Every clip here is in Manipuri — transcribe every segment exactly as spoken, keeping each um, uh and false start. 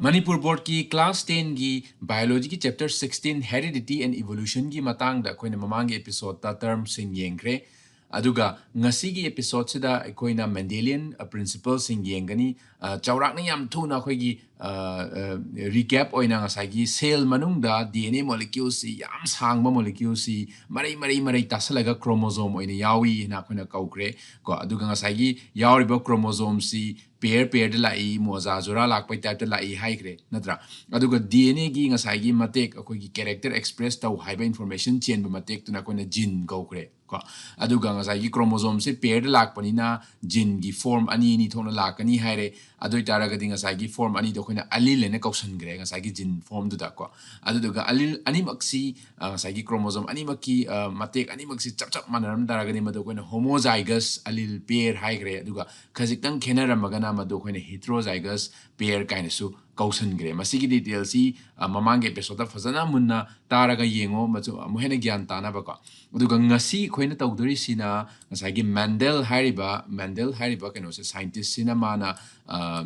ꯃꯅꯤꯄꯨꯔ ꯕꯣꯔꯗꯀꯤ ꯀ꯭ꯂꯥꯁ ꯇꯦꯟꯒꯤ ꯕꯥꯏꯑꯣꯂꯣꯖꯤꯒꯤ ꯆꯦꯞꯇꯔ ꯁꯤꯛꯁꯇꯤꯟ ꯍꯦꯔꯤꯗꯤꯇꯤ ꯑꯦꯟ ꯏꯚꯣꯂꯨꯁꯟꯒꯤ ꯃꯇꯥꯡꯗ ꯑꯩꯈꯣꯏꯅ ꯃꯃꯥꯡꯒꯤ ꯑꯦꯄꯤꯁꯣꯗꯇ ꯇꯔꯝꯁꯤꯡ ꯌꯦꯡꯈ꯭ꯔꯦ꯫ ꯑꯗꯨꯒ ꯉꯁꯤꯒꯤ ꯑꯦꯄꯤꯁꯣꯗꯁꯤꯗ ꯑꯩꯈꯣꯏꯅ ꯃꯦꯟꯗꯦꯂꯤꯌꯟ ꯄ꯭ꯔꯤꯟꯁꯤꯄꯜꯁꯤꯡ ꯌꯦꯡꯒꯅꯤ꯫ ꯑ, ꯆꯥꯎꯔꯥꯛꯅ ꯌꯥꯝ ꯊꯨꯅ ꯑꯩꯈꯣꯏꯒꯤ, ꯑ, ꯑ, ꯔꯤꯀꯦꯞ ꯑꯣꯏꯅ ꯉꯁꯥꯏꯒꯤ ꯁꯦꯜ ꯃꯅꯨꯡꯗ ꯗꯤ ꯑꯦꯟ ꯑꯦ ꯃꯣꯂꯤꯀ꯭ꯌꯨꯜꯁꯤ ꯌꯥꯝ ꯁꯥꯡꯕ ꯃꯣꯂꯤꯀ꯭ꯌꯨꯜꯁꯤ ꯃꯔꯩ ꯃꯔꯩ ꯃꯔꯩ ꯇꯥꯁꯜꯂꯒ ꯀ꯭ꯔꯣꯃꯣꯖꯣꯝ ꯑꯣꯏꯅ ꯌꯥꯎꯏ ꯍꯥꯏꯅ ꯑꯩꯈꯣꯏꯅ ꯀꯧꯈ꯭ꯔꯦ ꯀꯣ꯫ ꯑꯗꯨꯒ ꯉꯁꯥꯏꯒꯤ ꯌꯥꯎꯔꯤꯕ ꯀ꯭ꯔꯣꯃꯣꯖꯣꯝꯁꯤ ꯄꯦꯌꯔ ꯄꯦꯌꯔꯗ ꯂꯥꯛꯏ, ꯃꯣꯖꯥ ꯖꯨꯔꯥ ꯂꯥꯛꯄꯩ ꯇꯥꯏꯞꯇ ꯂꯥꯛꯏ ꯍꯥꯏꯈ꯭ꯔꯦ ꯅꯠꯇ꯭ꯔꯥ? ꯑꯗꯨꯒ ꯗꯤ ꯑꯦꯟ ꯑꯦꯒꯤ ꯉꯁꯥꯏꯒꯤ ꯃꯇꯦꯛ, ꯑꯩꯈꯣꯏꯒꯤ ꯀꯦꯔꯦꯛꯇꯔ ꯑꯦꯛꯁꯄ꯭ꯔꯦꯁ ꯇꯧ ꯍꯥꯏꯕ ꯏꯟꯐꯣꯔꯃꯦꯁꯟ ꯆꯦꯟꯕ ꯃꯇꯦꯛꯇꯨꯅ ꯑꯩꯈꯣꯏꯅ ꯖꯤꯟ ꯀꯧꯈ꯭ꯔꯦ ꯀꯣ꯫ ꯑꯗꯨꯒ ꯉꯁꯥꯏꯒꯤ ꯀ꯭ꯔꯣꯃꯣꯖꯣꯝꯁꯦ ꯄꯦꯌꯔꯗ ꯂꯥꯛꯄꯅꯤꯅ ꯖꯤꯟꯒꯤ ꯐꯣꯔꯝ ꯑꯅꯤ ꯑꯅꯤ ꯊꯣꯛꯅ ꯂꯥꯛꯀꯅꯤ ꯍꯥꯏꯔꯦ꯫ ꯑꯗꯨ ꯑꯣꯏꯇꯥꯔꯒꯗꯤ ꯉꯁꯥꯏꯒꯤ ꯐꯣꯔꯝ ꯑꯅꯤꯗꯣ ꯑꯩꯈꯣꯏꯅ ꯑꯂꯤꯜ ꯍꯥꯏꯅ ꯀꯧꯁꯟꯈ꯭ꯔꯦ ꯉꯁꯥꯏꯒꯤ ꯖꯤꯟ ꯐꯣꯔꯝꯗꯨꯗ ꯀꯣ꯫ ꯑꯗꯨꯗꯨꯒ ꯑꯂꯤꯜ ꯑꯅꯤꯃꯛꯁꯤ, ꯑ, ꯉꯁꯥꯏꯒꯤ ꯀ꯭ꯔꯣꯃꯣꯖꯣꯝ ꯑꯅꯤꯃꯛꯀꯤ, ꯑ, ꯃꯇꯦꯛ ꯑꯅꯤꯃꯛꯁꯤ ꯆꯞ ꯆꯞ ꯃꯥꯟꯅꯔꯝ ꯇꯥꯔꯒꯗꯤ ꯃꯗꯨ ꯑꯩꯈꯣꯏꯅ ꯍꯣꯃꯣꯖꯥꯏꯒꯁ ꯑꯂꯤꯜ ꯄꯦꯌꯔ ꯍꯥꯏꯈ꯭ꯔꯦ꯫ ꯑꯗꯨꯒ ꯈꯖꯤꯛꯇꯪ ꯈꯦꯠꯅꯔꯝꯃꯒꯅ ꯃꯗꯨ ꯑꯩꯈꯣꯏꯅ ꯍꯤꯇ꯭ꯔꯣꯖꯥꯏꯒꯁ ꯄꯦꯌꯔ ꯀꯥꯏꯅꯁꯨ ꯀꯧꯁꯟꯈ꯭ꯔꯦ꯫ ꯃꯁꯤꯒꯤ ꯗꯤꯇꯦꯜꯁꯤ, ꯑ, ꯃꯃꯥꯡꯒꯤ ꯑꯦꯄꯤꯁꯣꯗꯇ ꯐꯖꯅ ꯃꯨꯟꯅ ꯇꯥꯔꯒ ꯌꯦꯡꯉꯣ, ꯃꯆꯨ ꯑꯃꯨꯛ ꯍꯦꯟꯅ ꯒ꯭ꯌꯥꯟ ꯇꯥꯅꯕꯀꯣ꯫ ꯑꯗꯨꯒ ꯉꯁꯤ ꯑꯩꯈꯣꯏꯅ ꯇꯧꯗꯣꯔꯤꯁꯤꯅ ꯉꯁꯥꯏꯒꯤ ꯃꯦꯟꯗꯦꯜ ꯍꯥꯏꯔꯤꯕ, ꯃꯦꯟꯗꯦꯜ ꯍꯥꯏꯔꯤꯕ ꯀꯩꯅꯣꯁꯦ, ꯁꯥꯏꯟꯇꯤꯁꯁꯤꯅ ꯃꯥꯅ, ꯑ,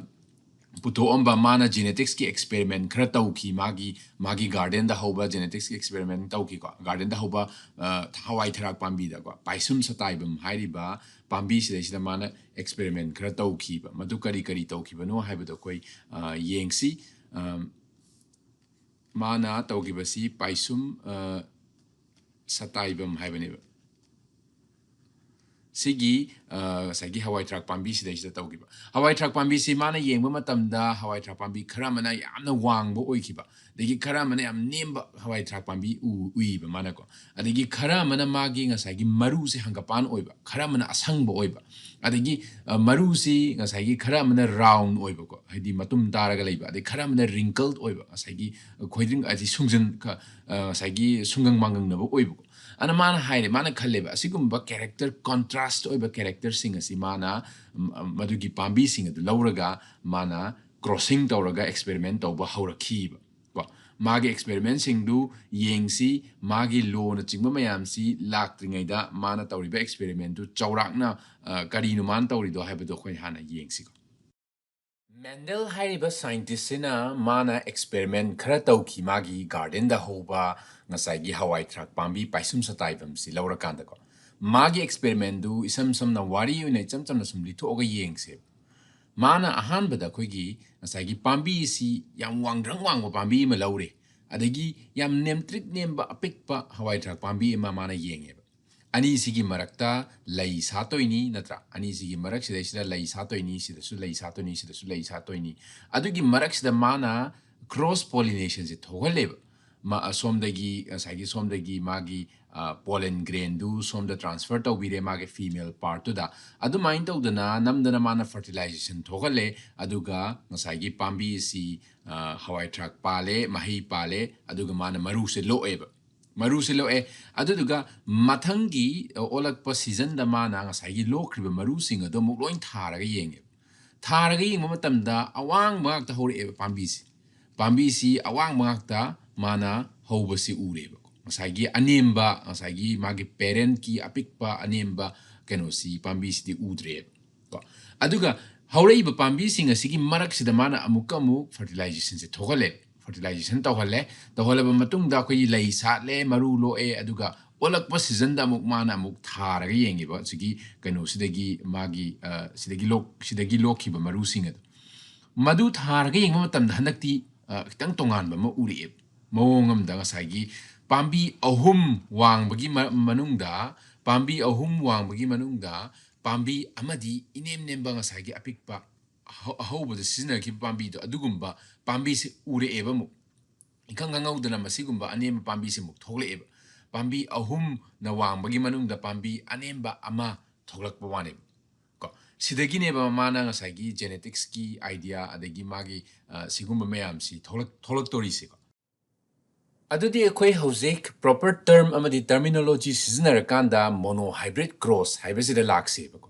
ꯄꯨꯊꯣꯛꯑꯝꯕ, ꯃꯥꯅ ꯖꯦꯅꯦꯇꯤꯛꯁꯀꯤ ꯑꯦꯛꯁꯄꯦꯔꯤꯃꯦꯟ ꯈꯔ ꯇꯧꯈꯤ꯫ ꯃꯥꯒꯤ, ꯃꯥꯒꯤ ꯒꯥꯔꯗꯦꯟꯗ ꯍꯧꯕ ꯖꯦꯅꯦꯇꯤꯛꯁꯀꯤ ꯑꯦꯛꯁꯄꯦꯔꯤꯃꯦꯟ ꯇꯧꯈꯤꯀꯣ꯫ ꯒꯥꯔꯗꯦꯟꯗ ꯍꯧꯕ, ꯑ, ꯍꯋꯥꯏ ꯊꯔꯥꯛ ꯄꯥꯝꯕꯤꯗꯀꯣ, ꯄꯥꯏꯁꯨꯝ ꯁꯇꯥꯏꯕꯝ ꯍꯥꯏꯔꯤꯕ ꯄꯥꯝꯕꯤꯁꯤꯗꯩꯁꯤꯗ ꯃꯥꯅ ꯑꯦꯛꯁꯄꯦꯔꯤꯃꯦꯟ ꯈꯔ ꯇꯧꯈꯤꯕ꯫ ꯃꯗꯨ ꯀꯔꯤ ꯀꯔꯤ ꯇꯧꯈꯤꯕꯅꯣ ꯍꯥꯏꯕꯗꯣ ꯑꯩꯈꯣꯏ, ꯑ, ꯌꯦꯡꯁꯤ꯫ ꯑ, ꯃꯥꯅ ꯇꯧꯈꯤꯕꯁꯤ ꯄꯥꯏꯁꯨꯝ, ꯑ, ꯁꯇꯥꯏꯕꯝ ꯍꯥꯏꯕꯅꯦꯕ꯫ ꯁꯤꯒꯤ, ꯑ, ꯉꯁꯥꯏꯒꯤ ꯍꯋꯥꯏ ꯊꯔꯥꯛ ꯄꯥꯝꯕꯤꯁꯤꯗꯩꯁꯤꯗ ꯇꯧꯈꯤꯕ꯫ ꯍꯋꯥꯏ ꯊꯔꯥꯛ ꯄꯥꯝꯕꯤꯁꯤ ꯃꯥꯅ ꯌꯦꯡꯕ ꯃꯇꯝꯗ ꯍꯋꯥꯏ ꯊꯔꯥꯛ ꯄꯥꯝꯕꯤ ꯈꯔ ꯑꯃꯅ ꯌꯥꯝꯅ ꯋꯥꯡꯕ ꯑꯣꯏꯈꯤꯕ, ꯑꯗꯒꯤ ꯈꯔ ꯑꯃꯅ ꯌꯥꯝ ꯅꯦꯝꯕ ꯍꯋꯥꯏ ꯊꯔꯥꯛ ꯄꯥꯝꯕꯤ ꯎ-, ꯎꯏꯕ ꯃꯥꯅꯀꯣ꯫ ꯑꯗꯒꯤ ꯈꯔ ꯑꯃꯅ ꯃꯥꯒꯤ ꯉꯁꯥꯏꯒꯤ ꯃꯔꯨꯁꯦ ꯍꯪꯒꯄꯥꯟ ꯑꯣꯏꯕ, ꯈꯔ ꯑꯃꯅ ꯑꯁꯪꯕ ꯑꯣꯏꯕ, ꯑꯗꯒꯤ, ꯑ, ꯃꯔꯨꯁꯤ ꯉꯁꯥꯏꯒꯤ ꯈꯔ ꯑꯃꯅ ꯔꯥꯎꯟ ꯑꯣꯏꯕꯀꯣ, ꯍꯥꯏꯗꯤ ꯃꯇꯨꯝ ꯇꯥꯔꯒ ꯂꯩꯕ, ꯑꯗꯩ ꯈꯔ ꯑꯃꯅ ꯔꯤꯡꯀꯜ ꯑꯣꯏꯕ, ꯉꯁꯥꯏꯒꯤ ꯈꯣꯏꯗ꯭ꯔꯤꯡ, ꯍꯥꯏꯗꯤ ꯁꯨꯡꯖꯟ-, ꯈ-, ꯑ, ꯉꯁꯥꯏꯒꯤ ꯁꯨꯡꯒꯪ ꯃꯥꯡꯒꯪꯅꯕ ꯑꯣꯏꯕꯀꯣ꯫ ꯑꯗꯨꯅ ꯃꯥꯅ ꯍꯥꯏꯔꯦ, ꯃꯥꯅ ꯈꯜꯂꯦꯕ, ꯑꯁꯤꯒꯨꯝꯕ ꯀꯦꯔꯦꯛꯇꯔ, ꯀꯣꯟꯇ꯭ꯔꯥꯁ ꯑꯣꯏꯕ ꯀꯦꯔꯦꯛꯇꯔꯁꯤꯡ ꯑꯁꯤ ꯃꯥꯅ, ꯎꯝ, ꯃꯗꯨꯒꯤ ꯄꯥꯝꯕꯤꯁꯤꯡ ꯑꯗꯨ ꯂꯧꯔꯒ ꯃꯥꯅ ꯀ꯭ꯔꯣꯁꯤꯡ ꯇꯧꯔꯒ ꯑꯦꯛꯁꯄꯦꯔꯤꯃꯦꯟ ꯇꯧꯕ ꯍꯧꯔꯛꯈꯤꯕ ꯀꯣ꯫ ꯃꯥꯒꯤ ꯑꯦꯛꯁꯄꯦꯔꯤꯃꯦꯟꯁꯤꯡꯗꯨ ꯌꯦꯡꯁꯤ, ꯃꯥꯒꯤ ꯂꯣꯅꯆꯤꯡꯕ ꯃꯌꯥꯝꯁꯤ ꯂꯥꯛꯇ꯭ꯔꯤꯉꯩꯗ ꯃꯥꯅ ꯇꯧꯔꯤꯕ ꯑꯦꯛꯁꯄꯦꯔꯤꯃꯦꯟꯗꯨ ꯆꯥꯎꯔꯥꯛꯅ, ꯑ, ꯀꯔꯤꯅꯣ ꯃꯥꯅ ꯇꯧꯔꯤꯗꯣ ꯍꯥꯏꯕꯗꯣ ꯑꯩꯈꯣꯏ ꯍꯥꯟꯅ ꯌꯦꯡꯁꯤꯀꯣ꯫ ꯃꯦꯟꯗꯦꯜ ꯍꯥꯏꯔꯤꯕ ꯁꯥꯏꯟꯇꯤꯁꯁꯤꯅ ꯃꯥꯅ ꯑꯦꯛꯁꯄꯦꯔꯤꯃꯦꯟ ꯈꯔ ꯇꯧꯈꯤ, ꯃꯥꯒꯤ ꯒꯥꯔꯗꯦꯟꯗ ꯍꯧꯕ ꯉꯁꯥꯏꯒꯤ ꯍꯋꯥꯏ ꯊ꯭ꯔꯥꯛ ꯄꯥꯝꯕꯤ ꯄꯥꯏꯁꯨꯝ ꯁꯇꯥꯏꯕꯝꯁꯤ ꯂꯧꯔꯀꯥꯟꯗꯀꯣ꯫ ꯃꯥꯒꯤ ꯑꯦꯛꯁꯄꯦꯔꯤꯃꯦꯟꯗꯨ ꯏꯁꯝ ꯁꯝꯅ ꯋꯥꯔꯤ ꯑꯣꯏꯅ ꯏꯆꯝ ꯆꯝꯅ ꯁꯨꯝ ꯂꯤꯊꯣꯛꯑꯒ ꯌꯦꯡꯁꯦ꯫ ꯃꯥꯅ ꯑꯍꯥꯟꯕꯗ ꯑꯩꯈꯣꯏꯒꯤ ꯉꯁꯥꯏꯒꯤ ꯄꯥꯝꯕꯤ ꯑꯁꯤ ꯌꯥꯝ ꯋꯥꯡꯗ꯭ꯔꯪ ꯋꯥꯡꯕ ꯄꯥꯝꯕꯤ ꯑꯃ ꯂꯧꯔꯦ, ꯑꯗꯒꯤ ꯌꯥꯝ ꯅꯦꯝꯇ꯭ꯔꯤꯛ ꯅꯦꯝꯕ ꯑꯄꯤꯛꯄ ꯍꯋꯥꯏ ꯊ꯭ꯔꯥꯛ ꯄꯥꯝꯕꯤ ꯑꯃ ꯃꯥꯅ ꯌꯦꯡꯉꯦꯕ꯫ ꯑꯅꯤꯁꯤꯒꯤ ꯃꯔꯛꯇ ꯂꯩ ꯁꯥꯠꯇꯣꯏꯅꯤ, ꯅꯠꯇ꯭ꯔꯥ? ꯑꯅꯤꯁꯤꯒꯤ ꯃꯔꯛꯁꯤꯗꯩꯁꯤꯗ ꯂꯩ ꯁꯥꯠꯇꯣꯏꯅꯤ, ꯁꯤꯗꯁꯨ ꯂꯩ ꯁꯥꯠꯇꯣꯏꯅꯤ, ꯁꯤꯗꯁꯨ ꯂꯩ ꯁꯥꯠꯇꯣꯏꯅꯤ꯫ ꯑꯗꯨꯒꯤ ꯃꯔꯛꯁꯤꯗ ꯃꯥꯅ ꯀ꯭ꯔꯣꯁ ꯄꯣꯂꯤꯅꯦꯁꯟꯁꯦ ꯊꯣꯛꯍꯜꯂꯦꯕ꯫ ꯃꯥ-, ꯁꯣꯝꯗꯒꯤ, ꯉꯁꯥꯏꯒꯤ ꯁꯣꯝꯗꯒꯤ ꯃꯥꯒꯤ, ꯑ, ꯄꯣꯂꯦꯟ ꯒ꯭ꯔꯦꯟꯗꯨ ꯁꯣꯝꯗ ꯇ꯭ꯔꯥꯟꯁꯐꯔ ꯇꯧꯕꯤꯔꯦ ꯃꯥꯒꯤ ꯐꯤꯃꯦꯜ ꯄꯥꯔꯠꯇꯨꯗ꯫ ꯑꯗꯨꯃꯥꯏꯅ ꯇꯧꯗꯅ ꯅꯝꯗꯅ ꯃꯥꯅ ꯐꯔꯇꯤꯂꯥꯏꯖꯦꯁꯟ ꯊꯣꯛꯍꯜꯂꯦ꯫ ꯑꯗꯨꯒ ꯉꯁꯥꯏꯒꯤ ꯄꯥꯝꯕꯤ ꯑꯁꯤ, ꯑ, ꯍꯋꯥꯏ ꯊ꯭ꯔꯥꯛ ꯄꯥꯜꯂꯦ, ꯃꯍꯩ ꯄꯥꯜꯂꯦ, ꯑꯗꯨꯒ ꯃꯥꯅ ꯃꯔꯨꯁꯦ ꯂꯣꯛꯑꯦꯕ꯫ ꯃꯔꯨꯁꯦ ꯂꯣꯛꯑꯦ꯫ ꯑꯗꯨꯗꯨꯒ ꯃꯊꯪꯒꯤ, ꯑ, ꯑꯣꯜꯂꯛꯄ ꯁꯤꯖꯟꯗ ꯃꯥꯅ ꯉꯁꯥꯏꯒꯤ ꯂꯣꯛꯈ꯭ꯔꯤꯕ ꯃꯔꯨꯁꯤꯡ ꯑꯗꯣ ꯑꯃꯨꯛ ꯂꯣꯏ ꯊꯥꯔꯒ ꯌꯦꯡꯉꯦꯕ꯫ ꯊꯥꯔꯒ ꯌꯦꯡꯕ ꯃꯇꯝꯗ ꯑꯋꯥꯡꯕ ꯉꯥꯛꯇ ꯍꯧꯔꯛꯑꯦꯕ ꯄꯥꯝꯕꯤꯁꯦ꯫ ꯄꯥꯝꯕꯤꯁꯤ ꯑꯋꯥꯡꯕ ꯉꯥꯛꯇ ꯃꯥꯅ ꯍꯧꯕꯁꯤ ꯎꯔꯦꯕꯀꯣ꯫ ꯉꯁꯥꯏꯒꯤ ꯑꯅꯦꯝꯕ, ꯉꯁꯥꯏꯒꯤ ꯃꯥꯒꯤ ꯄꯦꯔꯦꯟꯠꯀꯤ ꯑꯄꯤꯛꯄ ꯑꯅꯦꯝꯕ ꯀꯩꯅꯣꯁꯤ, ꯄꯥꯝꯕꯤꯁꯤꯗꯤ ꯎꯗ꯭ꯔꯦꯕ꯫ ꯀꯣ꯫ ꯑꯗꯨꯒ ꯍꯧꯔꯛꯏꯕ ꯄꯥꯝꯕꯤꯁꯤꯡ ꯑꯁꯤꯒꯤ ꯃꯔꯛꯁꯤꯗ ꯃꯥꯅ ꯑꯃꯨꯛꯀ ꯑꯃꯨꯛ ꯐꯔꯇꯤꯂꯥꯏꯖꯦꯁꯟꯁꯦ ꯊꯣꯛꯍꯜꯂꯦ꯫ ꯐꯔꯇꯤꯂꯥꯏꯖꯦꯁꯟ ꯇꯧꯍꯜꯂꯦ꯫ ꯇꯧꯍꯜꯂꯕ ꯃꯇꯨꯡꯗ ꯑꯩꯈꯣꯏꯒꯤ ꯂꯩ ꯁꯥꯠꯂꯦ, ꯃꯔꯨ ꯂꯣꯛꯑꯦ, ꯑꯗꯨꯒ ꯑꯣꯜꯂꯛꯄ ꯁꯤꯖꯟꯗ ꯑꯃꯨꯛ ꯃꯥꯅ ꯑꯃꯨꯛ ꯊꯥꯔꯒ ꯌꯦꯡꯉꯤꯕ ꯁꯤꯒꯤ ꯀꯩꯅꯣꯁꯤꯗꯒꯤ, ꯃꯥꯒꯤ, ꯑ, ꯁꯤꯗꯒꯤ ꯂꯣꯛ-, ꯁꯤꯗꯒꯤ ꯂꯣꯛꯈꯤꯕ ꯃꯔꯨꯁꯤꯡ ꯑꯗꯣ꯫ ꯃꯗꯨ ꯊꯥꯔꯒ ꯌꯦꯡꯕ ꯃꯇꯝꯗ ꯍꯟꯗꯛꯇꯤ, ꯑ, ꯈꯤꯇꯪ ꯇꯣꯉꯥꯟꯕ ꯑꯃ ꯎꯔꯛꯑꯦ꯫ ꯃꯑꯣꯡ ꯑꯃꯗ ꯉꯁꯥꯏꯒꯤ ꯄꯥꯝꯕꯤ ꯑꯍꯨꯝ ꯋꯥꯡꯕꯒꯤ ꯃ-, ꯃꯅꯨꯡꯗ, ꯄꯥꯝꯕꯤ ꯑꯍꯨꯝ ꯋꯥꯡꯕꯒꯤ ꯃꯅꯨꯡꯗ ꯄꯥꯝꯕꯤ ꯑꯃꯗꯤ ꯏꯅꯦꯝ ꯅꯦꯝꯕ ꯉꯁꯥꯏꯒꯤ ꯑꯄꯤꯛꯄ ꯑꯍꯧ-, ꯑꯍꯧꯕꯗ ꯁꯤꯖꯤꯟꯅꯈꯤꯕ ꯄꯥꯝꯕꯤꯗꯣ, ꯑꯗꯨꯒꯨꯝꯕ ꯄꯥꯝꯕꯤꯁꯦ ꯎꯔꯛꯑꯦꯕ ꯑꯃꯨꯛ꯫ ꯏꯈꯪ ꯈꯪꯍꯧꯗꯅ ꯃꯁꯤꯒꯨꯝꯕ ꯑꯅꯦꯝꯕ ꯄꯥꯝꯕꯤꯁꯦ ꯑꯃꯨꯛ ꯊꯣꯛꯂꯛꯑꯦꯕ꯫ ꯄꯥꯝꯕꯤ ꯑꯍꯨꯝꯅ ꯋꯥꯡꯕꯒꯤ ꯃꯅꯨꯡꯗ ꯄꯥꯝꯕꯤ ꯑꯅꯦꯝꯕ ꯑꯃ ꯊꯣꯛꯂꯛꯄ ꯋꯥꯅꯦꯕ꯫ ꯀꯣ, ꯁꯤꯗꯒꯤꯅꯦꯕ ꯃꯥꯅ ꯉꯁꯥꯏꯒꯤ ꯖꯦꯅꯦꯇꯤꯛꯁꯀꯤ ꯑꯥꯏꯗꯤꯌꯥ, ꯑꯗꯒꯤ ꯃꯥꯒꯤ, ꯑ, ꯁꯤꯒꯨꯝꯕ ꯃꯌꯥꯝꯁꯤ ꯊꯣꯛꯂꯛ-, ꯊꯣꯛꯂꯛꯇꯣꯔꯤꯁꯦꯀꯣ꯫ ꯑꯗꯨꯗꯤ ꯑꯩꯈꯣꯏ ꯍꯧꯖꯤꯛ ꯄ꯭ꯔꯣꯄꯔ ꯇꯔꯝ ꯑꯃꯗꯤ ꯇꯔꯃꯤꯅꯣꯂꯣꯖꯤ ꯁꯤꯖꯤꯟꯅꯔꯀꯥꯟꯗ ꯃꯣꯅꯣꯍꯥꯏꯕ꯭ꯔꯤꯠ ꯀ꯭ꯔꯣꯁ ꯍꯥꯏꯕꯁꯤꯗ ꯂꯥꯛꯁꯦꯕꯀꯣ꯫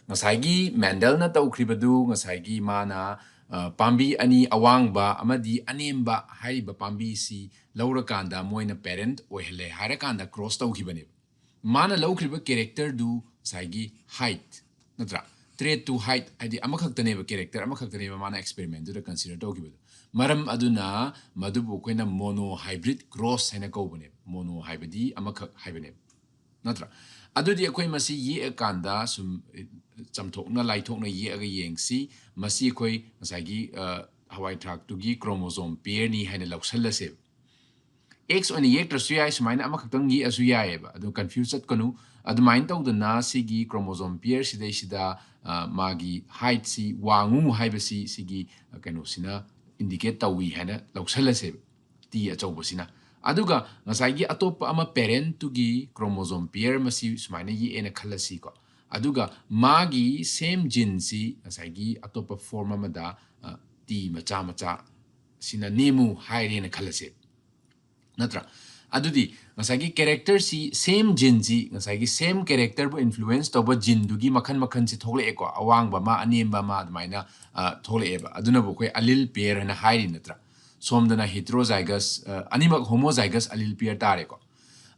ꯉꯁꯥꯏꯒꯤ ꯃꯦꯟꯗꯦꯜꯅ ꯇꯧꯈ꯭ꯔꯤꯕꯗꯨ, ꯉꯁꯥꯏꯒꯤ ꯃꯥꯅ, ꯑ, ꯄꯥꯝꯕꯤ ꯑꯅꯤ ꯑꯋꯥꯡꯕ ꯑꯃꯗꯤ ꯑꯅꯦꯝꯕ ꯍꯥꯏꯔꯤꯕ ꯄꯥꯝꯕꯤꯁꯤ ꯂꯧꯔꯀꯥꯟꯗ ꯃꯣꯏꯅ ꯄꯦꯔꯦꯟꯠ ꯑꯣꯏꯍꯜꯂꯦ ꯍꯥꯏꯔꯀꯥꯟꯗ ꯀ꯭ꯔꯣꯁ ꯇꯧꯈꯤꯕꯅꯦꯕ꯫ ꯃꯥꯅ ꯂꯧꯈ꯭ꯔꯤꯕ ꯀꯦꯔꯦꯛꯇꯔꯗꯨ ꯉꯁꯥꯏꯒꯤ ꯍꯥꯏꯠ, ꯅꯠꯇ꯭ꯔꯥ? trait to hide, ꯍꯥꯏꯗꯤ ꯑꯃꯈꯛꯇꯅꯦꯕ, character ꯑꯃꯈꯛꯇꯅꯦꯕ ꯃꯥꯅ experimentꯗꯨꯗ consider ꯇꯧꯈꯤꯕꯗꯣ꯫ ꯃꯔꯝ ꯑꯗꯨꯅ ꯃꯗꯨꯕꯨ ꯑꯩꯈꯣꯏꯅ monohybrid cross ꯍꯥꯏꯅ ꯀꯧꯕꯅꯦꯕ꯫ Mono ꯍꯥꯏꯕꯗꯤ ꯑꯃꯈꯛ ꯍꯥꯏꯕꯅꯦꯕ, ꯅꯠꯇ꯭ꯔꯥ? ꯑꯗꯨꯗꯤ ꯑꯩꯈꯣꯏ ꯃꯁꯤ ꯌꯦꯛꯑꯀꯥꯟꯗ ꯁꯨꯝ ꯆꯝꯊꯣꯛꯅ ꯂꯥꯏꯊꯣꯛꯅ ꯌꯦꯛꯑꯒ ꯌꯦꯡꯁꯤ꯫ ꯃꯁꯤ ꯑꯩꯈꯣꯏ ꯉꯁꯥꯏꯒꯤ, ꯑ, ꯍꯋꯥꯏ ꯊ꯭ꯔꯥꯛꯇꯨꯒꯤ chromosome pairꯅꯤ ꯍꯥꯏꯅ ꯂꯧꯁꯜꯂꯁꯦꯕ꯫ X ꯑꯣꯏꯅ ꯌꯦꯛꯇ꯭ꯔꯁꯨ ꯌꯥꯏ, ꯁꯨꯃꯥꯏꯅ ꯑꯃꯈꯛꯇꯪ ꯌꯦꯛꯑꯁꯨ ꯌꯥꯏꯑꯕ꯫ ꯑꯗꯨ confuse ꯆꯠꯀꯅꯨ꯫ ꯑꯗꯨꯃꯥꯏꯅ ꯇꯧꯗꯅ ꯁꯤꯒꯤ chromosome pair ꯁꯤꯗꯩꯁꯤꯗ, ꯑ, ꯃꯥꯒꯤ heightꯁꯤ ꯋꯥꯡꯉꯨ ꯍꯥꯏꯕꯁꯤ ꯁꯤꯒꯤ, ꯑ, ꯀꯩꯅꯣꯁꯤꯅ indicate ꯇꯧꯏ ꯍꯥꯏꯅ ꯂꯧꯁꯜꯂꯁꯦꯕ, T ꯑꯆꯧꯕꯁꯤꯅ꯫ ꯑꯗꯨꯒ ꯉꯁꯥꯏꯒꯤ ꯑꯇꯣꯞꯄ ꯑꯃ parentꯇꯨꯒꯤ chromosome pair ꯑꯃꯁꯤ ꯁꯨꯃꯥꯏꯅ ꯌꯦꯛꯑꯦꯅ ꯈꯜꯂꯁꯤꯀꯣ꯫ ꯑꯗꯨꯒ ꯃꯥꯒꯤ same geneꯁꯤ ꯉꯁꯥꯏꯒꯤ ꯑꯇꯣꯞꯄ form ꯑꯃꯗ, ꯑ, T ꯃꯆꯥ ꯃꯆꯥ ꯁꯤꯅ ꯅꯦꯝꯃꯨ ꯍꯥꯏꯔꯦꯅ ꯈꯜꯂꯁꯦ, ꯅꯠꯇ꯭ꯔꯥ? ꯑꯗꯨꯗꯤ ꯉꯁꯥꯏꯒꯤ characterꯁꯤ, same geneꯁꯤ, ꯉꯁꯥꯏꯒꯤ same characterꯕꯨ influence ꯇꯧꯕ geneꯗꯨꯒꯤ ꯃꯈꯜ ꯃꯈꯜꯁꯤ ꯊꯣꯛꯂꯛꯑꯦꯀꯣ꯫ ꯑꯋꯥꯡꯕ ꯑꯃ, ꯑꯅꯦꯝꯕ ꯑꯃ ꯑꯗꯨꯃꯥꯏꯅ, ꯑ, ꯊꯣꯛꯂꯛꯑꯦꯕ꯫ ꯑꯗꯨꯅꯕꯨ ꯑꯩꯈꯣꯏ allele pair ꯍꯥꯏꯅ ꯍꯥꯏꯔꯤ, ꯅꯠꯇ꯭ꯔꯥ? ꯁꯣꯝꯗꯅ heterozygous, ꯑ, ꯑꯅꯤꯃꯛ homozygous allele pair ꯇꯥꯔꯦꯀꯣ꯫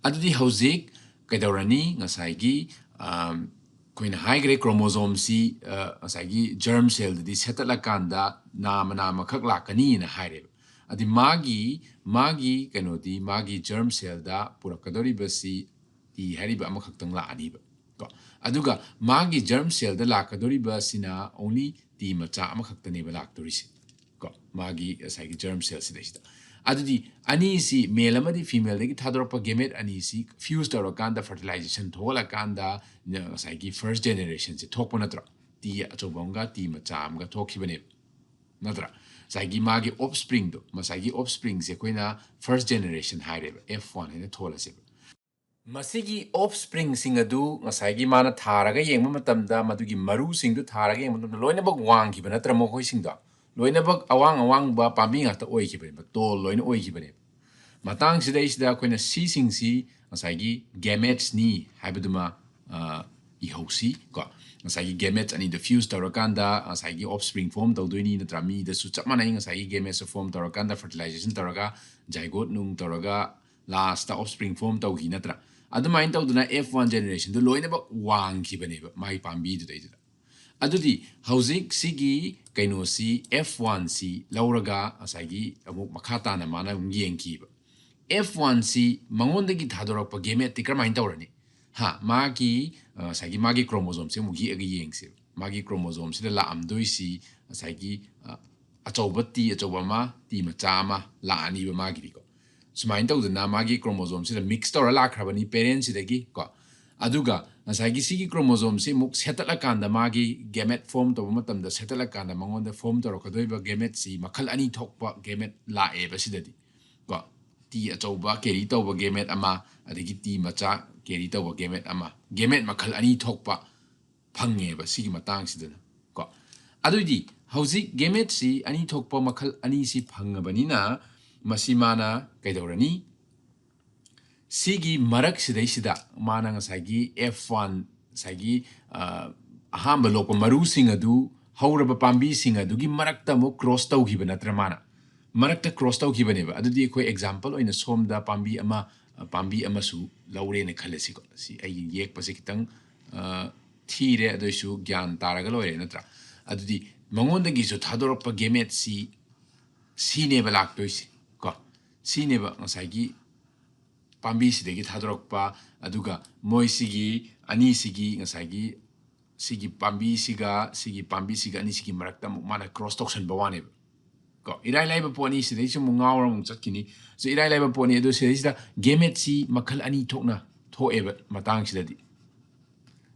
ꯑꯗꯨꯗꯤ ꯍꯧꯖꯤꯛ ꯀꯩꯗꯧꯔꯅꯤ? ꯉꯁꯥꯏꯒꯤ, ꯑꯝ, ꯑꯩꯈꯣꯏꯅ ꯍꯥꯏꯈ꯭ꯔꯦ chromosomeꯁꯤ, ꯑ, ꯉꯁꯥꯏꯒꯤ germ cellꯗꯗꯤ ꯁꯦꯠꯇꯠꯂꯀꯥꯟꯗ ꯅꯥꯝꯃ ꯅꯥꯝꯃꯈꯛ ꯂꯥꯛꯀꯅꯤꯅ ꯍꯥꯏꯔꯦꯕ꯫ ꯑꯗꯤ ꯃꯥꯒꯤ, ꯃꯥꯒꯤ ꯀꯩꯅꯣꯗꯤ, ꯃꯥꯒꯤ germ cellꯗ ꯄꯨꯔꯛꯀꯗꯧꯔꯤꯕꯁꯤ T ꯍꯥꯏꯔꯤꯕ ꯑꯃꯈꯛꯇꯪ ꯂꯥꯛꯑꯅꯤꯕ ꯀꯣ꯫ ꯑꯗꯨꯒ ꯃꯥꯒꯤ germ cellꯗ ꯂꯥꯛꯀꯗꯧꯔꯤꯕꯁꯤꯅ only T ꯃꯆꯥ ꯑꯃꯈꯛꯇꯅꯦꯕ ꯂꯥꯛꯇꯣꯔꯤꯁꯦ ꯀꯣ, ꯃꯥꯒꯤ ꯉꯁꯥꯏꯒꯤ germ cell ꯁꯤꯗꯩꯁꯤꯗ꯫ ꯑꯗꯨꯗꯤ ꯑꯅꯤꯁꯤ, male ꯑꯃꯗꯤ femaleꯗꯒꯤ ꯊꯥꯗꯣꯔꯛꯄ gamete ꯑꯅꯤꯁꯤ fuse ꯇꯧꯔꯀꯥꯟꯗ, fertilization ꯊꯣꯛꯍꯜꯂꯀꯥꯟꯗ ꯉꯁꯥꯏꯒꯤ first generationꯁꯦ ꯊꯣꯛꯄ ꯅꯠꯇ꯭ꯔꯣ? T ꯑꯆꯧꯕ ꯑꯃꯒ T ꯃꯆꯥ ꯑꯃꯒ ꯊꯣꯛꯈꯤꯕꯅꯦꯕ, ꯅꯠꯇ꯭ꯔꯥ? ꯉꯁꯥꯏꯒꯤ ꯃꯥꯒꯤ offspringꯗꯣ, ꯉꯁꯥꯏꯒꯤ offspringꯁꯦ ꯑꯩꯈꯣꯏꯅ first generation ꯍꯥꯏꯔꯦꯕ, F one ꯍꯥꯏꯅ ꯊꯣꯜꯂꯁꯦꯕ꯫ ꯃꯁꯤꯒꯤ offspringꯁꯤꯡ ꯑꯗꯨ ꯉꯁꯥꯏꯒꯤ ꯃꯥꯅ ꯊꯥꯔꯒ ꯌꯦꯡꯕ ꯃꯇꯝꯗ ꯃꯗꯨꯒꯤ ꯃꯔꯨꯁꯤꯡꯗꯨ ꯊꯥꯔꯒ ꯌꯦꯡꯕ ꯃꯇꯝꯗ ꯂꯣꯏꯅꯃꯛ ꯋꯥꯡꯈꯤꯕ ꯅꯠꯇ꯭ꯔꯥ? ꯃꯈꯣꯏꯁꯤꯡꯗꯣ ꯂꯣꯏꯅꯃꯛ ꯑꯋꯥꯡ ꯑꯋꯥꯡꯕ ꯄꯥꯝꯕꯤ ꯉꯥꯛꯇ ꯑꯣꯏꯈꯤꯕꯅꯦꯕ, tall ꯂꯣꯏꯅ ꯑꯣꯏꯈꯤꯕꯅꯦꯕ꯫ ꯃꯇꯥꯡꯁꯤꯗꯩꯁꯤꯗ ꯑꯩꯈꯣꯏꯅ ꯁꯤꯁꯤꯡꯁꯤ ꯉꯁꯥꯏꯒꯤ gametesꯅꯤ ꯍꯥꯏꯕꯗꯨꯃ, ꯑ, ꯏꯍꯧꯁꯤ ꯀꯣ꯫ ꯉꯁꯥꯏꯒꯤ gametes ꯑꯅꯤꯗꯣ fuse ꯇꯧꯔꯀꯥꯟꯗ ꯉꯁꯥꯏꯒꯤ offspring form ꯇꯧꯗꯣꯏꯅꯤ, ꯅꯠꯇ꯭ꯔꯥ? ꯃꯤꯗꯁꯨ ꯆꯞ ꯃꯥꯟꯅꯩ, ꯉꯁꯥꯏꯒꯤ gametesꯇꯣ form ꯇꯧꯔꯀꯥꯟꯗ fertilization ꯇꯧꯔꯒ zygote ꯅꯨꯡ ꯇꯧꯔꯒ lastꯇ offspring form ꯇꯧꯈꯤ, ꯅꯠꯇ꯭ꯔꯥ? ꯑꯗꯨꯃꯥꯏꯅ ꯇꯧꯗꯅ F one generationꯗꯣ ꯂꯣꯏꯅꯃꯛ ꯋꯥꯡꯈꯤꯕꯅꯦꯕ ꯃꯥꯒꯤ ꯄꯥꯝꯕꯤꯗꯨꯗꯩꯗꯨꯗ꯫ ꯑꯗꯨꯗꯤ ꯍꯧꯖꯤꯛ ꯁꯤꯒꯤ ꯀꯩꯅꯣꯁꯤ F one ꯁꯤ ꯂꯧꯔꯒ ꯉꯁꯥꯏꯒꯤ ꯑꯃꯨꯛ ꯃꯈꯥ ꯇꯥꯅ ꯃꯥꯅ ꯑꯃꯨꯛ ꯌꯦꯡꯈꯤꯕ꯫ F one ꯁꯤ ꯃꯉꯣꯟꯗꯒꯤ ꯊꯥꯗꯣꯔꯛꯄ gameteꯇꯤ ꯀꯔꯝꯍꯥꯏꯅ ꯇꯧꯔꯅꯤ? ꯍꯥ, ꯃꯥꯒꯤ, ꯑ, ꯉꯁꯥꯏꯒꯤ ꯃꯥꯒꯤ chromosomeꯁꯦ ꯑꯃꯨꯛ ꯌꯦꯛꯑꯒ ꯌꯦꯡꯁꯦꯕ꯫ ꯃꯥꯒꯤ chromosomeꯁꯤꯗ ꯂꯥꯛꯑꯝꯗꯣꯏꯁꯤ ꯉꯁꯥꯏꯒꯤ, ꯑ, ꯑꯆꯧꯕ T ꯑꯆꯧꯕ ꯑꯃ, T ꯃꯆꯥ ꯑꯃ ꯂꯥꯛꯑꯅꯤꯕ ꯃꯥꯒꯤꯗꯤꯀꯣ꯫ ꯁꯨꯃꯥꯏꯅ ꯇꯧꯗꯅ ꯃꯥꯒꯤ chromosomeꯁꯤꯗ mix ꯇꯧꯔ ꯂꯥꯛꯈ꯭ꯔꯕꯅꯤ parentꯁꯤꯗꯒꯤ ꯀꯣ꯫ ꯑꯗꯨꯒ ꯉꯁꯥꯏꯒꯤ ꯁꯤꯒꯤ chromosomeꯁꯤ ꯑꯃꯨꯛ ꯁꯦꯠꯇꯠꯂꯀꯥꯟꯗ ꯃꯥꯒꯤ gamete form ꯇꯧꯕ ꯃꯇꯝꯗ ꯁꯦꯠꯇꯠꯂꯀꯥꯟꯗ ꯃꯉꯣꯟꯗ form ꯇꯧꯔꯛꯀꯗꯣꯏꯕ gameteꯁꯤ ꯃꯈꯜ ꯑꯅꯤ ꯊꯣꯛꯄ gamete ꯂꯥꯛꯑꯦꯕ ꯁꯤꯗꯗꯤ ꯀꯣ꯫ T ꯑꯆꯧꯕ carry ꯇꯧꯕ gamete ꯑꯃ, ꯑꯗꯒꯤ T ꯃꯆꯥ carry ꯇꯧꯕ gamete ꯑꯃ, gamete ꯃꯈꯜ ꯑꯅꯤ ꯊꯣꯛꯄ ꯐꯪꯉꯦꯕ ꯁꯤꯒꯤ ꯃꯇꯥꯡꯁꯤꯗꯅ ꯀꯣ꯫ ꯑꯗꯨꯏꯗꯤ ꯍꯧꯖꯤꯛ gameteꯁꯤ ꯑꯅꯤ ꯊꯣꯛꯄ ꯃꯈꯜ ꯑꯅꯤꯁꯤ ꯐꯪꯉꯕꯅꯤꯅ ꯃꯁꯤ ꯃꯥꯅ ꯀꯩꯗꯧꯔꯅꯤ? ꯁꯤꯒꯤ ꯃꯔꯛꯁꯤꯗꯩꯁꯤꯗ ꯃꯥꯅ ꯉꯁꯥꯏꯒꯤ F one, ꯉꯁꯥꯏꯒꯤ, ꯑ, ꯑꯍꯥꯟꯕ ꯂꯣꯛꯄ ꯃꯔꯨꯁꯤꯡ ꯑꯗꯨ, ꯍꯧꯔꯕ ꯄꯥꯝꯕꯤꯁꯤꯡ ꯑꯗꯨꯒꯤ ꯃꯔꯛꯇ ꯑꯃꯨꯛ cross ꯇꯧꯈꯤꯕ ꯅꯠꯇ꯭ꯔꯥ ꯃꯥꯅ? ꯃꯔꯛꯇ cross ꯇꯧꯈꯤꯕꯅꯦꯕ꯫ ꯑꯗꯨꯗꯤ ꯑꯩꯈꯣꯏ example ꯑꯣꯏꯅ ꯁꯣꯝꯗ ꯄꯥꯝꯕꯤ ꯑꯃ, ꯄꯥꯝꯕꯤ ꯑꯃꯁꯨ ꯂꯧꯔꯦꯅ ꯈꯜꯂꯁꯤꯀꯣ꯫ ꯁꯤ ꯑꯩ ꯌꯦꯛꯄꯁꯦ ꯈꯤꯇꯪ, ꯑ, ꯊꯤꯔꯦ, ꯑꯗꯨꯏꯁꯨ ꯒ꯭ꯌꯥꯟ ꯇꯥꯔꯒ ꯂꯣꯏꯔꯦ ꯅꯠꯇ꯭ꯔꯥ? ꯑꯗꯨꯗꯤ ꯃꯉꯣꯟꯗꯒꯤꯁꯨ ꯊꯥꯗꯣꯔꯛꯄ gameteꯁꯤ ꯁꯤꯅꯦꯕ ꯂꯥꯛꯇꯣꯏꯁꯦ ꯀꯣ꯫ ꯁꯤꯅꯦꯕ ꯉꯁꯥꯏꯒꯤ ꯄꯥꯝꯕꯤꯁꯤꯗꯒꯤ ꯊꯥꯗꯣꯔꯛꯄ, ꯑꯗꯨꯒ ꯃꯣꯏꯁꯤꯒꯤ ꯑꯅꯤꯁꯤꯒꯤ ꯉꯁꯥꯏꯒꯤ ꯁꯤꯒꯤ ꯄꯥꯝꯕꯤꯁꯤꯒ ꯁꯤꯒꯤ ꯄꯥꯝꯕꯤꯁꯤꯒ ꯑꯅꯤꯁꯤꯒꯤ ꯃꯔꯛꯇ ꯑꯃꯨꯛ ꯃꯥꯅ cross ꯇꯧꯁꯟꯕ ꯋꯥꯅꯦꯕ ꯀꯣ꯫ ꯏꯔꯥꯏ ꯂꯥꯏꯕ ꯄꯣꯠꯅꯤ, ꯁꯤꯗꯩꯁꯨ ꯑꯃꯨꯛ ꯉꯥꯎꯔ ꯑꯃꯨꯛ ꯆꯠꯈꯤꯅꯤ꯫ So ꯏꯔꯥꯏ ꯂꯥꯏꯕ ꯄꯣꯠꯅꯤ, ꯑꯗꯨ ꯁꯤꯗꯩꯁꯤꯗ gameteꯁꯤ ꯃꯈꯜ ꯑꯅꯤ ꯊꯣꯛꯅ ꯊꯣꯛꯑꯦꯕ ꯃꯇꯥꯡꯁꯤꯗꯗꯤ꯫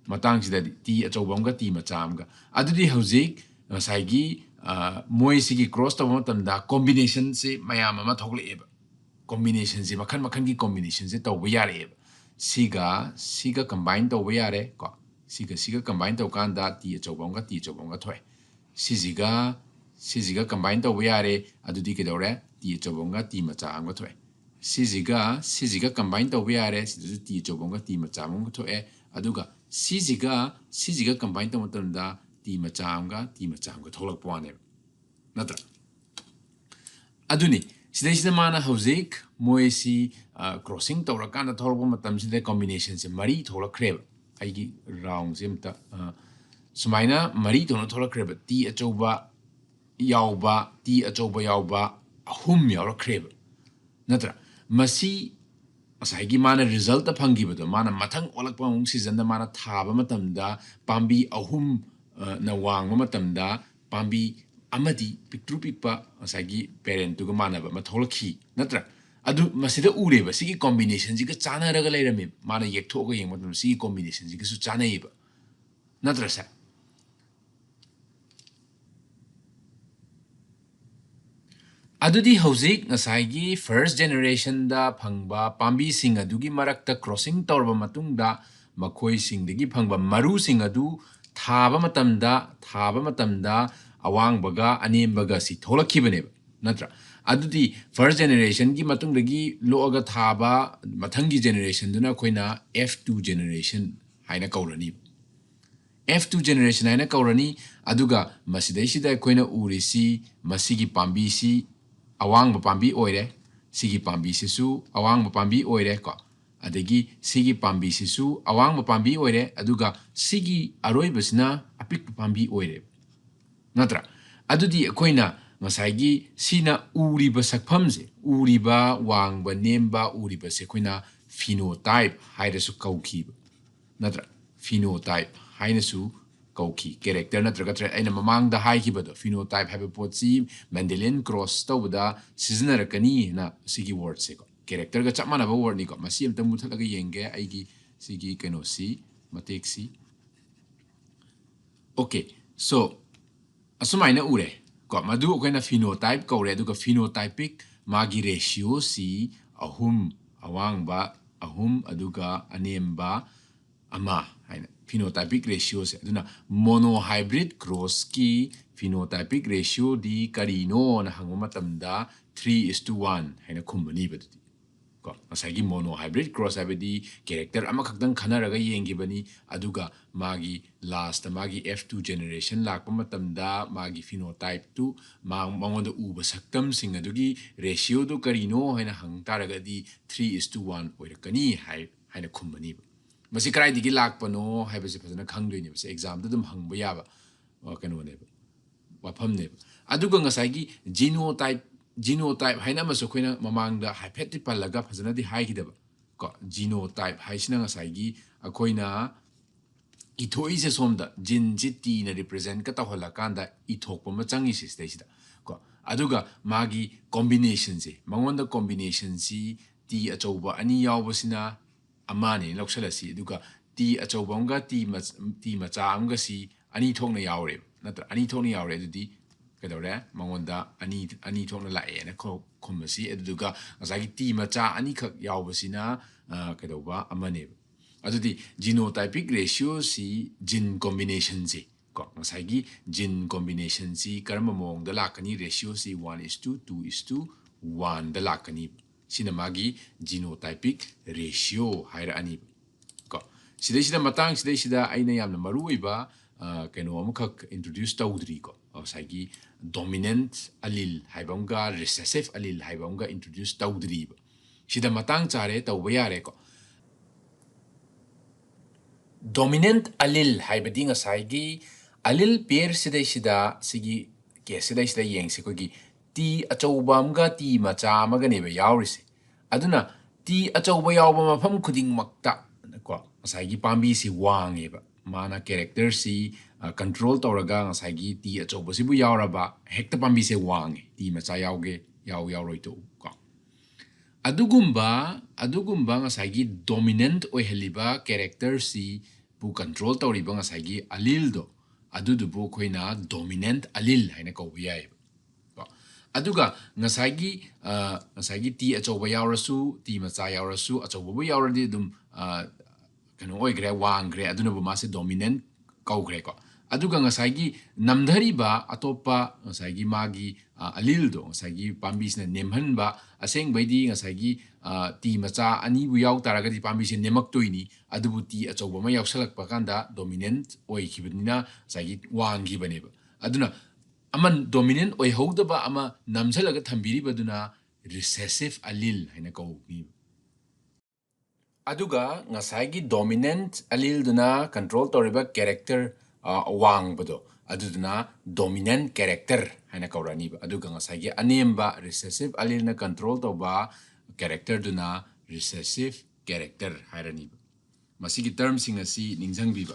ꯃꯇꯥꯡꯁꯤꯗꯗꯤ T ꯑꯆꯧꯕ ꯑꯃꯒ T ꯃꯆꯥ ꯑꯃꯒ꯫ ꯑꯗꯨꯗꯤ ꯍꯧꯖꯤꯛ ꯉꯁꯥꯏꯒꯤ, ꯑ, ꯃꯣꯏꯁꯤꯒꯤ cross ꯇꯧꯕ ꯃꯇꯝꯗ combinationꯁꯦ ꯃꯌꯥꯝ ꯑꯃ ꯊꯣꯛꯂꯛꯑꯦꯕ꯫ Combinationꯁꯦ ꯃꯈꯜ ꯃꯈꯜꯒꯤ combinationꯁꯦ ꯇꯧꯕ ꯌꯥꯔꯛꯑꯦꯕ꯫ ꯁꯤꯒ ꯁꯤꯒ combine ꯇꯧꯕ ꯌꯥꯔꯦ ꯀꯣ꯫ ꯁꯤꯒ ꯁꯤꯒ combine ꯇꯧꯀꯥꯟꯗ T ꯑꯆꯧꯕ ꯑꯃꯒ T ꯑꯆꯧꯕ ꯑꯃꯒ ꯊꯣꯛꯑꯦ꯫ ꯁꯤꯁꯤꯒ ꯁꯤꯁꯤꯒ combine ꯇꯧꯕ ꯌꯥꯔꯦ꯫ ꯑꯗꯨꯗꯤ ꯀꯩꯗꯧꯔꯦ? T ꯑꯆꯧꯕ ꯑꯃꯒ T ꯃꯆꯥ ꯑꯃꯒ ꯊꯣꯛꯑꯦ꯫ ꯁꯤꯁꯤꯒ ꯁꯤꯁꯤꯒ combine ꯇꯧꯕ ꯌꯥꯔꯦ꯫ ꯁꯤꯗꯁꯨ T ꯑꯆꯧꯕ ꯑꯃꯒ T ꯃꯆꯥ ꯑꯃꯒ ꯊꯣꯛꯑꯦ꯫ ꯑꯗꯨꯒ ꯁꯤꯁꯤꯒ ꯁꯤꯁꯤꯒ combine ꯇꯧꯕ ꯃꯇꯝꯗ T ꯃꯆꯥ ꯑꯃꯒ T ꯃꯆꯥ ꯑꯃꯒ ꯊꯣꯛꯂꯛꯄ ꯋꯥꯅꯦꯕ, ꯅꯠꯇ꯭ꯔꯥ? ꯑꯗꯨꯅꯤ, ꯁꯤꯗꯩꯁꯤꯗ ꯃꯥꯅ ꯍꯧꯖꯤꯛ ꯃꯣꯏꯁꯤ, ꯑ, crossing ꯇꯧꯔꯀꯥꯟꯗ ꯊꯣꯛꯂꯛꯄ ꯃꯇꯝꯁꯤꯗ combinationꯁꯦ ꯃꯔꯤ ꯊꯣꯛꯂꯛꯈ꯭ꯔꯦꯕ꯫ ꯑꯩꯒꯤ roundꯁꯦ ꯑꯝꯇ, ꯑ, ꯁꯨꯃꯥꯏꯅ ꯃꯔꯤ ꯊꯣꯛꯅ ꯊꯣꯛꯂꯛꯈ꯭ꯔꯦꯕ, ꯇꯤ ꯑꯆꯧꯕ ꯌꯥꯎꯕ, ꯇꯤ ꯑꯆꯧꯕ ꯌꯥꯎꯕ ꯑꯍꯨꯝ ꯌꯥꯎꯔꯛꯈ꯭ꯔꯦꯕ, ꯅꯠꯇ꯭ꯔꯥ? ꯃꯁꯤ ꯉꯁꯥꯏꯒꯤ ꯃꯥꯅ ꯔꯤꯖꯜꯇ ꯐꯪꯈꯤꯕꯗꯣ, ꯃꯥꯅ ꯃꯊꯪ ꯑꯣꯜꯂꯛꯄ ꯑꯃꯨꯛ ꯁꯤꯖꯟꯗ ꯃꯥꯅ ꯊꯥꯕ ꯃꯇꯝꯗ ꯄꯥꯝꯕꯤ ꯑꯍꯨꯝ, ꯑ, ꯅ ꯋꯥꯡꯕ ꯃꯇꯝꯗ ꯄꯥꯝꯕꯤ ꯑꯃꯗꯤ ꯄꯤꯛꯇ꯭ꯔꯨ ꯄꯤꯛꯄ ꯉꯁꯥꯏꯒꯤ ꯄꯦꯔꯦꯟꯠꯇꯨꯒ ꯃꯥꯟꯅꯕ ꯑꯃ ꯊꯣꯛꯂꯛꯈꯤ, ꯅꯠꯇ꯭ꯔꯥ? ꯑꯗꯨ ꯃꯁꯤꯗ ꯎꯔꯦꯕ, ꯁꯤꯒꯤ ꯀꯣꯝꯕꯤꯅꯦꯁꯟꯁꯤꯒ ꯆꯥꯟꯅꯔꯒ ꯂꯩꯔꯝꯃꯦ꯫ ꯃꯥꯅ ꯌꯦꯛꯊꯣꯛꯑꯒ ꯌꯦꯡꯕ ꯃꯇꯝꯗ ꯁꯤꯒꯤ ꯀꯣꯝꯕꯤꯅꯦꯁꯟꯁꯤꯒꯁꯨ ꯆꯥꯟꯅꯩꯌꯦꯕ, ꯅꯠꯇ꯭ꯔꯁꯦ? ꯑꯗꯨꯗꯤ ꯍꯧꯖꯤꯛ ꯉꯁꯥꯏꯒꯤ ꯐꯥꯔꯁ ꯖꯦꯅꯦꯔꯦꯁꯟꯗ ꯐꯪꯕ ꯄꯥꯝꯕꯤꯁꯤꯡ ꯑꯗꯨꯒꯤ ꯃꯔꯛꯇ ꯀ꯭ꯔꯣꯁꯤꯡ ꯇꯧꯔꯕ ꯃꯇꯨꯡꯗ ꯃꯈꯣꯏꯁꯤꯡꯗꯒꯤ ꯐꯪꯕ ꯃꯔꯨꯁꯤꯡ ꯑꯗꯨ ꯊꯥꯕ ꯃꯇꯝꯗ, ꯊꯥꯕ ꯃꯇꯝꯗ ꯑꯋꯥꯡꯕꯒ ꯑꯅꯦꯝꯕꯒ ꯁꯤ ꯊꯣꯛꯂꯛꯈꯤꯕꯅꯦꯕ, ꯅꯠꯇ꯭ꯔꯥ? ꯑꯗꯨꯗꯤ ꯐꯥꯔꯁ ꯖꯦꯅꯦꯔꯦꯁꯟꯒꯤ ꯃꯇꯨꯡꯗꯒꯤ ꯂꯣꯛꯑꯒ ꯊꯥꯕ ꯃꯊꯪꯒꯤ ꯖꯦꯅꯦꯔꯦꯁꯟꯗꯨꯅ ꯑꯩꯈꯣꯏꯅ ꯑꯦꯐ ꯇꯨ ꯖꯦꯅꯦꯔꯦꯁꯟ ꯍꯥꯏꯅ ꯀꯧꯔꯅꯤꯕ꯫ ꯑꯦꯐ ꯇꯨ ꯖꯦꯅꯦꯔꯦꯁꯟ ꯍꯥꯏꯅ ꯀꯧꯔꯅꯤ꯫ ꯑꯗꯨꯒ ꯃꯁꯤꯗꯩꯁꯤꯗ ꯑꯩꯈꯣꯏꯅ ꯎꯔꯤꯁꯤ ꯃꯁꯤꯒꯤ ꯄꯥꯝꯕꯤꯁꯤ ꯑꯋꯥꯡꯕ ꯄꯥꯝꯕꯤ ꯑꯣꯏꯔꯦ, ꯁꯤꯒꯤ ꯄꯥꯝꯕꯤꯁꯤꯁꯨ ꯑꯋꯥꯡꯕ ꯄꯥꯝꯕꯤ ꯑꯣꯏꯔꯦ ꯀꯣ꯫ ꯑꯗꯒꯤ ꯁꯤꯒꯤ ꯄꯥꯝꯕꯤꯁꯤꯁꯨ ꯑꯋꯥꯡꯕ ꯄꯥꯝꯕꯤ ꯑꯣꯏꯔꯦ, ꯑꯗꯨꯒ ꯁꯤꯒꯤ ꯑꯔꯣꯏꯕꯁꯤꯅ ꯑꯄꯤꯛꯄ ꯄꯥꯝꯕꯤ ꯑꯣꯏꯔꯦ, ꯅꯠꯇ꯭ꯔꯥ? ꯑꯗꯨꯗꯤ ꯑꯩꯈꯣꯏꯅ ꯉꯁꯥꯏꯒꯤ ꯁꯤꯅ ꯎꯔꯤꯕ ꯁꯛꯐꯝꯁꯦ, ꯎꯔꯤꯕ ꯋꯥꯡꯕ ꯅꯦꯝꯕ ꯎꯔꯤꯕꯁꯦ ꯑꯩꯈꯣꯏꯅ ꯐꯤꯅꯣꯇꯥꯏꯞ ꯍꯥꯏꯔꯁꯨ ꯀꯧꯈꯤꯕ, ꯅꯠꯇ꯭ꯔꯥ? ꯐꯤꯅꯣꯇꯥꯏꯞ ꯍꯥꯏꯅꯁꯨ ꯀꯧꯈꯤ꯫ ꯀꯦꯔꯦꯛꯇꯔ ꯅꯠꯇ꯭ꯔꯒ ꯇ꯭ꯔꯦꯠ, ꯑꯩꯅ ꯃꯃꯥꯡꯗ ꯍꯥꯏꯈꯤꯕꯗꯣ, ꯐꯤꯅꯣꯇꯥꯏꯞ ꯍꯥꯏꯕ ꯄꯣꯠꯁꯤ ꯃꯦꯟꯗꯦꯂꯤꯌꯟ ꯀ꯭ꯔꯣꯁ ꯇꯧꯕꯗ ꯁꯤꯖꯤꯟꯅꯔꯛꯀꯅꯤ ꯍꯥꯏꯅ ꯁꯤꯒꯤ ꯋꯥꯔꯗꯁꯦꯀꯣ꯫ ꯀꯦꯔꯦꯛꯇꯔꯒ ꯆꯞ ꯃꯥꯟꯅꯕ ꯋꯥꯔꯗꯅꯤꯀꯣ꯫ ꯃꯁꯤ ꯑꯝꯇꯪ ꯃꯨꯊꯠꯂꯒ ꯌꯦꯡꯒꯦ, ꯑꯩꯒꯤ ꯁꯤꯒꯤ ꯀꯩꯅꯣꯁꯤ, ꯃꯇꯦꯛꯁꯤ꯫ ꯑꯣꯀꯦ, ꯁꯣ ꯑꯁꯨꯃꯥꯏꯅ ꯎꯔꯦ ꯀꯣ꯫ ꯃꯗꯨ ꯑꯩꯈꯣꯏꯅ ꯐꯤꯅꯣꯇꯥꯏꯞ ꯀꯧꯔꯦ꯫ ꯑꯗꯨꯒ ꯐꯤꯅꯣꯇꯥꯏꯄꯤꯛ ꯃꯥꯒꯤ ꯔꯦꯁꯤꯌꯣꯁꯤ ꯑꯍꯨꯝ, ꯑꯋꯥꯡꯕ ꯑꯍꯨꯝ, ꯑꯗꯨꯒ ꯑꯅꯦꯝꯕ ꯑꯃ ꯍꯥꯏꯅ ꯐꯤꯅꯣꯇꯥꯏꯄꯤꯛ ꯔꯦꯁꯤꯌꯣꯁꯦ꯫ ꯑꯗꯨꯅ ꯃꯣꯅꯣꯍꯥꯏꯕ꯭ꯔꯤꯠ ꯀ꯭ꯔꯣꯁꯀꯤ ꯐꯤꯅꯣꯇꯥꯏꯄꯤꯛ ꯔꯦꯁꯤꯌꯣꯗꯤ ꯀꯔꯤꯅꯣꯅ ꯍꯪꯕ ꯃꯇꯝꯗ three is to one ꯍꯥꯏꯅ ꯈꯨꯝꯃꯅꯤꯕ꯫ ꯑꯗꯨꯗꯤ ꯀꯣ, ꯉꯁꯥꯏꯒꯤ ꯃꯣꯅꯣꯍꯥꯏꯕ꯭ꯔꯤꯠ ꯀ꯭ꯔꯣꯁ ꯍꯥꯏꯕꯗꯤ ꯀꯦꯔꯦꯛꯇꯔ ꯑꯃꯈꯛꯇꯪ ꯈꯟꯅꯔꯒ ꯌꯦꯡꯈꯤꯕꯅꯤ, ꯑꯗꯨꯒ ꯃꯥꯒꯤ ꯂꯥꯁꯇ ꯃꯥꯒꯤ ꯑꯦꯐ ꯇꯨ ꯖꯦꯅꯦꯔꯦꯁꯟ ꯂꯥꯛꯄ ꯃꯇꯝꯗ ꯃꯥꯒꯤ ꯐꯤꯅꯣꯇꯥꯏꯞꯇꯨ, ꯃꯥ-, ꯃꯉꯣꯟꯗ ꯎꯕ ꯁꯛꯇꯝꯁꯤꯡ ꯑꯗꯨꯒꯤ ꯔꯦꯁꯤꯌꯣꯗꯨ ꯀꯔꯤꯅꯣ ꯍꯥꯏꯅ ꯍꯪ ꯇꯥꯔꯒꯗꯤ three is to one ꯑꯣꯏꯔꯛꯀꯅꯤ ꯍꯥꯏ, ꯍꯥꯏꯅ ꯈꯨꯝꯃꯅꯤꯕ꯫ ꯃꯁꯤ ꯀꯗꯥꯏꯗꯒꯤ ꯂꯥꯛꯄꯅꯣ ꯍꯥꯏꯕꯁꯦ ꯐꯖꯅ ꯈꯪꯗꯣꯏꯅꯦꯕ꯫ ꯁꯤ ꯑꯦꯛꯖꯥꯝꯗ ꯑꯗꯨꯝ ꯍꯪꯕ ꯌꯥꯕ ꯑ, ꯀꯩꯅꯣꯅꯦꯕ, ꯋꯥꯐꯝꯅꯦꯕ꯫ ꯑꯗꯨꯒ ꯉꯁꯥꯏꯒꯤ genotype, genotype ꯍꯥꯏꯅ ꯑꯃꯁꯨ ꯑꯩꯈꯣꯏꯅ ꯃꯃꯥꯡꯗ ꯍꯥꯏꯐꯦꯠꯇꯤ ꯄꯜꯂꯒ ꯐꯖꯅꯗꯤ ꯍꯥꯏꯈꯤꯗꯕ ꯀꯣ꯫ Genotype ꯍꯥꯏꯁꯤꯅ ꯉꯁꯥꯏꯒꯤ ꯑꯩꯈꯣꯏꯅ ꯏꯊꯣꯛꯏꯁꯦ ꯁꯣꯝꯗ geneꯁꯤ Tꯅ representꯀ ꯇꯧꯍꯜꯂꯀꯥꯟꯗ ꯏꯊꯣꯛꯄ ꯑꯃ ꯆꯪꯉꯤꯁꯦ ꯁꯤꯗꯩꯁꯤꯗ ꯀꯣ꯫ ꯑꯗꯨꯒ ꯃꯥꯒꯤ combinationꯁꯦ, ꯃꯉꯣꯟꯗ combinationꯁꯤ T ꯑꯆꯧꯕ ꯑꯅꯤ ꯌꯥꯎꯕꯁꯤꯅ ꯑꯃꯅꯦꯅ ꯂꯧꯁꯜꯂꯁꯤ꯫ ꯑꯗꯨꯒ T ꯑꯆꯧꯕ ꯑꯃꯒ T ꯃꯆ-, T ꯃꯆꯥ ꯑꯃꯒꯁꯤ ꯑꯅꯤ ꯊꯣꯛꯅ ꯌꯥꯎꯔꯦꯕ, ꯅꯠꯇ꯭ꯔꯥ? ꯑꯅꯤ ꯊꯣꯛꯅ ꯌꯥꯎꯔꯦ꯫ ꯑꯗꯨꯗꯤ ꯀꯩꯗꯧꯔꯦ? ꯃꯉꯣꯟꯗ ꯑꯅꯤ, ꯑꯅꯤ ꯊꯣꯛꯅ ꯂꯥꯛꯑꯦꯅ ꯈꯣ-, ꯈꯨꯝꯃꯁꯤ꯫ ꯑꯗꯨꯗꯨꯒ ꯉꯁꯥꯏꯒꯤ T ꯃꯆꯥ ꯑꯅꯤꯈꯛ ꯌꯥꯎꯕꯁꯤꯅ, ꯑ, ꯀꯩꯗꯧꯕ? ꯑꯃꯅꯦꯕ꯫ ꯑꯗꯨꯗꯤ genotypic ratioꯁꯤ gene combinationꯁꯤ ꯀꯣ, ꯉꯁꯥꯏꯒꯤ gene combinationꯁꯤ ꯀꯔꯝꯕ ꯃꯑꯣꯡꯗ ꯂꯥꯛꯀꯅꯤ? Ratioꯁꯤ one is to two is to oneꯗ ꯂꯥꯛꯀꯅꯤ꯫ ꯁꯤꯅ ꯃꯥꯒꯤ genotypic ratio ꯍꯥꯏꯔꯛꯑꯅꯤꯕ ꯀꯣ꯫ ꯁꯤꯗꯩꯁꯤꯗ, ꯃꯇꯥꯡꯁꯤꯗꯩꯁꯤꯗ ꯑꯩꯅ ꯌꯥꯝꯅ ꯃꯔꯨ ꯑꯣꯏꯕ, ꯑ, ꯀꯩꯅꯣ ꯑꯃꯈꯛ introduce ꯇꯧꯗ꯭ꯔꯤꯀꯣ꯫ ꯉꯁꯥꯏꯒꯤ dominant allele ꯍꯥꯏꯕ ꯑꯃꯒ recessive allele ꯍꯥꯏꯕ ꯑꯃꯒ introduce ꯇꯧꯗ꯭ꯔꯤꯕ꯫ ꯁꯤꯗ ꯃꯇꯥꯡ ꯆꯥꯔꯦ, ꯇꯧꯕ ꯌꯥꯔꯦꯀꯣ꯫ Dominant allele ꯍꯥꯏꯕꯗꯤ ꯉꯁꯥꯏꯒꯤ allele pair ꯁꯤꯗꯩꯁꯤꯗ, ꯁꯤꯒꯤ case ꯁꯤꯗꯩꯁꯤꯗ ꯌꯦꯡꯁꯤ꯫ ꯑꯩꯈꯣꯏꯒꯤ T ꯑꯆꯧꯕ ꯑꯃꯒ T ꯃꯆꯥ ꯑꯃꯒꯅꯦꯕ ꯌꯥꯎꯔꯤꯁꯦ꯫ ꯑꯗꯨꯅ T ꯑꯆꯧꯕ ꯌꯥꯎꯕ ꯃꯐꯝ ꯈꯨꯗꯤꯡꯃꯛꯇ ꯀꯣ, ꯉꯁꯥꯏꯒꯤ ꯄꯥꯝꯕꯤꯁꯤ ꯋꯥꯡꯉꯦꯕ꯫ ꯃꯥꯅ characterꯁꯤ, ꯑ, control ꯇꯧꯔꯒ ꯉꯁꯥꯏꯒꯤ T ꯑꯆꯧꯕꯁꯤꯕꯨ ꯌꯥꯎꯔꯕ ꯍꯦꯛꯇ ꯄꯥꯝꯕꯤꯁꯦ ꯋꯥꯡꯉꯦ, T ꯃꯆꯥ ꯌꯥꯎꯒꯦ, ꯌꯥꯎ ꯌꯥꯎꯔꯣꯏ ꯇꯣꯛꯎ ꯀꯣ꯫ ꯑꯗꯨꯒꯨꯝꯕ, ꯑꯗꯨꯒꯨꯝꯕ ꯉꯁꯥꯏꯒꯤ dominant ꯑꯣꯏꯍꯜꯂꯤꯕ characterꯁꯤꯕꯨ control ꯇꯧꯔꯤꯕ ꯉꯁꯥꯏꯒꯤ alleledꯣ, ꯑꯗꯨꯗꯨꯕꯨ ꯑꯩꯈꯣꯏꯅ dominant allele ꯍꯥꯏꯅ ꯀꯧꯕ ꯌꯥꯏꯑꯕ ꯀꯣ꯫ ꯑꯗꯨꯒ ꯉꯁꯥꯏꯒꯤ, ꯑ, ꯉꯁꯥꯏꯒꯤ T ꯑꯆꯧꯕ ꯌꯥꯎꯔꯁꯨ, T ꯃꯆꯥ ꯌꯥꯎꯔꯁꯨ, ꯑꯆꯧꯕꯕꯨ ꯌꯥꯎꯔꯗꯤ ꯑꯗꯨꯝ, ꯑ, ꯀꯩꯅꯣ ꯑꯣꯏꯈ꯭ꯔꯦ, ꯋꯥꯡꯈ꯭ꯔꯦ, ꯑꯗꯨꯅꯕꯨ ꯃꯥꯁꯦ dominant ꯀꯧꯈ꯭ꯔꯦꯀꯣ꯫ ꯑꯗꯨꯒ ꯉꯁꯥꯏꯒꯤ ꯅꯝꯊꯔꯤꯕ ꯑꯇꯣꯞꯄ ꯉꯁꯥꯏꯒꯤ ꯃꯥꯒꯤ, ꯑ, alleledꯣ, ꯉꯁꯥꯏꯒꯤ ꯄꯥꯝꯕꯤꯁꯤꯅ ꯅꯦꯝꯍꯟꯕ, ꯑꯁꯦꯡꯕꯩꯗꯤ ꯉꯁꯥꯏꯒꯤ, ꯑ, T ꯃꯆꯥ ꯑꯅꯤꯕꯨ ꯌꯥꯎ ꯇꯥꯔꯒꯗꯤ ꯄꯥꯝꯕꯤꯁꯦ ꯅꯦꯝꯃꯛꯇꯣꯏꯅꯤ, ꯑꯗꯨꯕꯨ T ꯑꯆꯧꯕ ꯑꯃ ꯌꯥꯎꯁꯜꯂꯛꯄ ꯀꯥꯟꯗ dominant ꯑꯣꯏꯈꯤꯕꯅꯤꯅ ꯉꯁꯥꯏꯒꯤ ꯋꯥꯡꯈꯤꯕꯅꯦꯕ꯫ ꯑꯗꯨꯅ ꯑꯃ dominant ꯑꯣꯏꯍꯧꯗꯕ ꯑꯃ ꯅꯝꯁꯤꯜꯂꯒ ꯊꯝꯕꯤꯔꯤꯕꯗꯨꯅ recessive allele ꯍꯥꯏꯅ ꯀꯧꯅꯤꯕ꯫ ꯑꯗꯨꯒ ꯉꯁꯥꯏꯒꯤ dominant allele ꯗꯨꯅ control ꯇꯧꯔꯤꯕ character ꯋꯥꯡꯕꯗꯣ, ꯑꯗꯨꯗꯨꯅ dominant character ꯍꯥꯏꯅ ꯀꯧꯔꯅꯤꯕ꯫ ꯑꯗꯨꯒ ꯉꯁꯥꯏꯒꯤ ꯑꯅꯦꯝꯕ recessive allele ꯅ control ꯇꯧꯕ character ꯗꯨꯅ recessive character ꯍꯥꯏꯔꯅꯤꯕ꯫ ꯃꯁꯤꯒꯤ term ꯁꯤꯡ ꯑꯁꯤ ꯅꯤꯡꯁꯤꯡꯕꯤꯕ꯫